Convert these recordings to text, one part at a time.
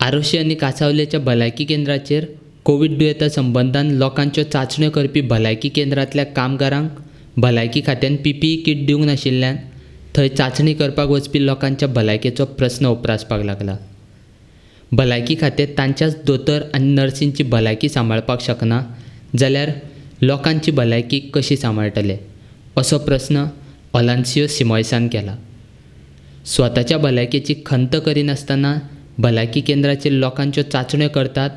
आरोशी आनी कांसावलेच्या भलायकी केंद्राचेर कोवीड दुयेंता संबंदान लोकांच्यो चांचण्यो करपी भलायकी केंद्रांतल्या कामगारांक भलायकी खात्यान पीपीई कीट दिवंक नाशिल्ल्यान थंय चांचणी करपाक वचपी लोकांच्या भलायकेचो प्रस्न उप्रासपाक लागला. भलायकी खातें तांच्याच दोतोर आनी नर्सींची भलायकी सांबाळपाक शकना जाल्यार लोकांची भलायकी कशी सांबाळटले असो प्रस्न ओलान्सियो सिमॉयसान केला. स्वताच्या भलायकेची खंत करिनासतना भलायकी केंद्राचेर लोकांच्यो चांचण्यो करतात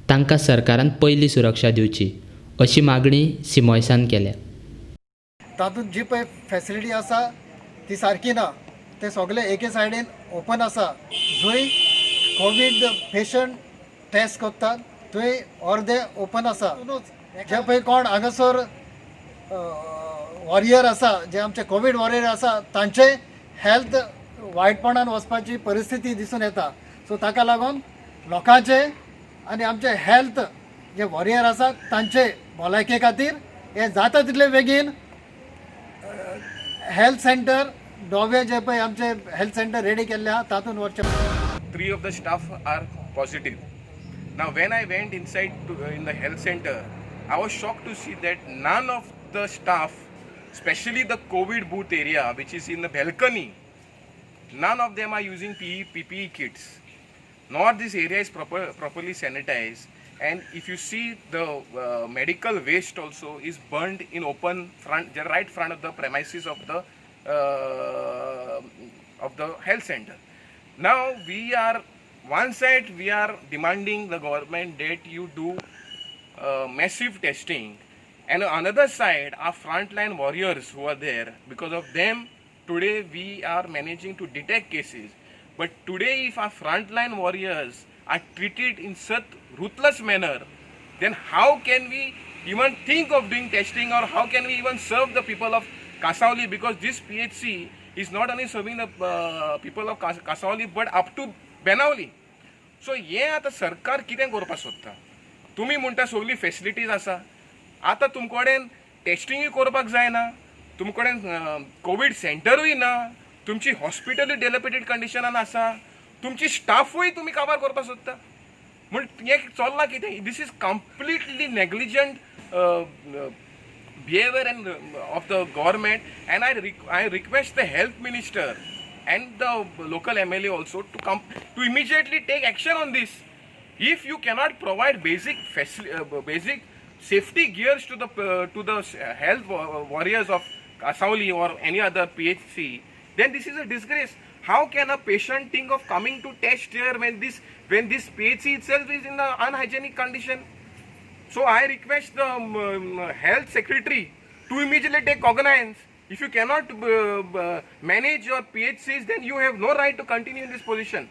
तांकां सरकारान पयली सुरक्षा दिवची अशी मागणी सिमॉयसान केल्या. तातूंत जी पळय फॅसिलिटी आसा ती सारकी ना. ते सगळे एके सायडीन ओपन आसा, जंय कोवीड पेशंट टेस्ट करतात थंय अर्दे ओपन आसा. जे पळय कोण हांगासर वॉरियर आसा, जे आमचे कोवीड वॉरियर आसा, तांचे हेल्थ वायटपणान वचपाची परिस्थिती दिसून येता. सो ताका लागून लोकांचे आनी आमचे हेल्थ जे वॉरियर आसा तांचे भलायके खातीर हे जाता तितले बेगीन हेल्थ सेंटर डोबे जे पळय आमचे हेल्थ सेंटर रेडी केल्ले आहा तातूंत व्हरचे. 3 of the staff are positive. Now, when I went inside in the health center, I was shocked to see that none of the staff, especially the COVID booth area, which is in the balcony, none of them are using PPE kits. Nor this area is properly sanitized. And if you see, the medical waste also is burned in open front, the right front of the premises of the health center. Now we are one side we are demanding the government that you do massive testing, and on another side our frontline warriors who are there, because of them today we are managing to detect cases. But today if our frontline warriors are treated in such ruthless manner, then how can we even think of doing testing, or how can we even serve the people of Cansaulim? Because this PHC is not only serving the people of Cansaulim but up to Benaulim. So हें आतां सरकार कितें करपाक सोदता? तुमी म्हणटा सगळी facilities आसा, आतां तुमचे कडेन टेस्टिंगूय करपाक जायना, तुमचे कडेन कोवीड सेंटरूय ना, तुमची हॉस्पिटलूय डिलेपिडेटेड कंडिशनान आसा, तुमची स्टाफूय तुमी काबार करपाक सोदता. म्हण हें चल्लां कितें? This is completely negligent behavior and of the government, and I request the health minister and the local MLA also to come to immediately take action on this. If you cannot provide basic safety gears to the health warriors of Cansaulim or any other PHC, then this is a disgrace. How can a patient think of coming to test here when this PHC itself is in an unhygienic condition? So I request the health secretary to immediately take cognizance. If you cannot manage your PHCs, then you have no right to continue in this position.